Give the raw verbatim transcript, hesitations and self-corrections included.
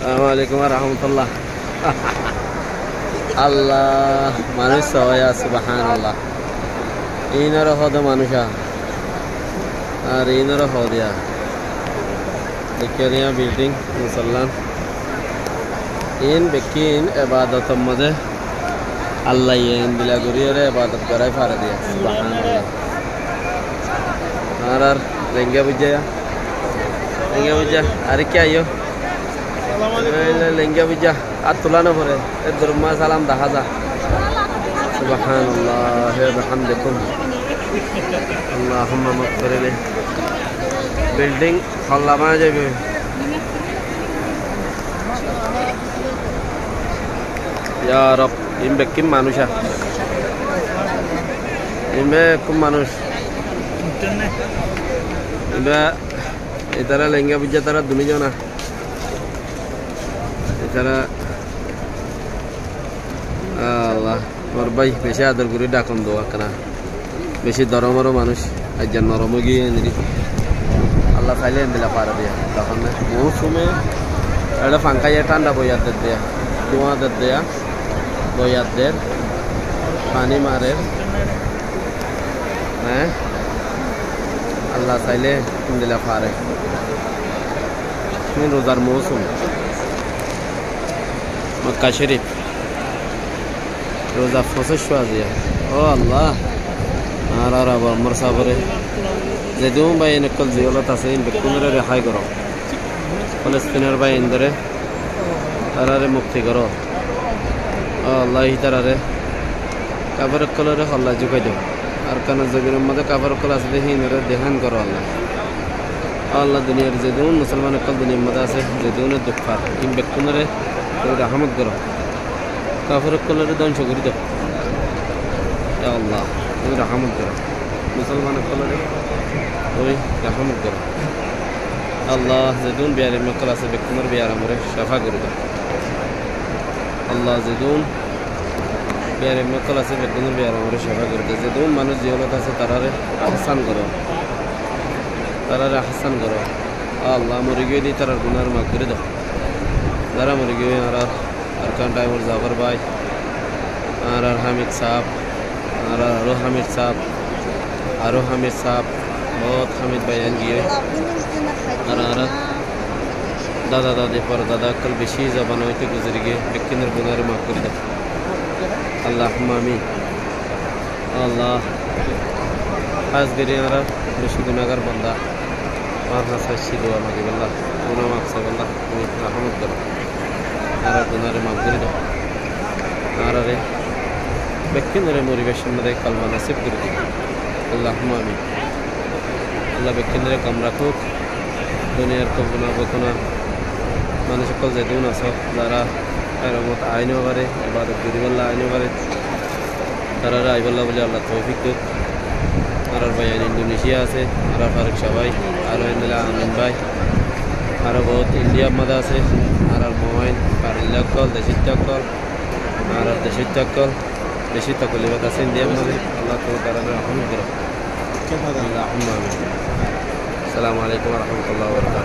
Assalamu alaikum wa rahmatullah. Allah, manúic sóiya, subhanallah. Iínoré hoóde manúic a. Ar iínoré hoóde ya. Dekkó niya bilding, musolman. Iín bekkín ebadotor mazé Allah ye endilla goríyoré ebadot gorái fare de ya. Subhanallah. Añárar Rohingya búzza ya. Rohingya búzza. Ar ki aiyó? Rohingya búzza. Ar tulá no foré. E durumma salam dahá za. Subhanallah wa bihamdikum. Allahumma maghfirli. Bilding holla bana zaibo. Ya Rob, iín bekkín manúic a. Iín bekkún manúic. Iín be-, itará Rohingya búzza, tará duni zona. Itará, Allah, mor bái, beci ador gorí dhakom do ekkán. Beci doromor manúic, aijja norom ói giyé endilla. Allah sailé endilla fare de ya. Dekón né, mousume, eçé fankha ye thánda boiyar der de ya, dúa der de ya, boiyar der, faní marer. Há? Allah sailé endilla fare. Iín ruzar mousum. Mokka Córif. Ruza foñsíc aziya. Ó Allah, añárar abar mor sábore zedún báiyain ókkol ziyólot asé, iín bekkúnore rehái goró. Falestinor báiyaindóre, taráre mukti goró. Ó Allah, ítarare kafer ókkolore holla zukái do. Arkanor zobinor modé kafer ókkol asé dé, híinore dehán goró Allah. Ó Allah, duniyar zedún musolman ókkol duniyar modé asé, zedúne duk far, iín bekkúnore tui rahámot goró. Kafer ókkolore dóngco gorí do. Ya Allah, tui rahámot goró. Musolman ókkolore tui rahámot goró. Allah, zedún biyaram ókkol asé, bekkúnor biyaramore cefa gorí do. Allah, zedún biyaram ókkol asé, bekkúnor biyaramore cefa gorí do. Zedún manúic ziyólot asé, taráre ahsán goró. Taráre ahsán goró. Allah, mori giyé dé ítarar gunáre maf gorí do. Zará mori giyé, añárar Arkan Taimor Zafar bái, añárar Hamid sáb, añárar aró Hamid sáb, aró Hamid sáb, bóut Hamid báiyain giyé. Ar añárar dada dadi, fordada ókkol beci zobana óite guzori giyé, bekkúnor gunáre maf gorí do. Allahumma amin. Allah, hás gorí añára beci gunágar banda. Añára hás gorí dua magibólla, guná maf saibólla, tui rahámot goró. Añárar gunáre maf gorí do. Añárare bekkúnore moribar cómot kalma nosib gorí do. Allahumma amin. Allah bekkúnore kam rakók. Duniyar kona bekuná manúic ókkol zedún asó, zará e romot aái no fare, ebadot goríbolla aái no fare, taráre aibólla bóli Allah toufik douk. Añárar báiyain Indonesia asé, añárar Faruk Cah bái, aró endilla Amin bái, aró bóut India mazé asé, añárar moóin, farilla ókkol, decittá ókkol, añárar decittá ókkol, beci tokolifot asé India mazé, Allah tui taráre rahámot goró. Allahumma amin. Assalamu alaikum wa rahmatullahi wa barakatuhu.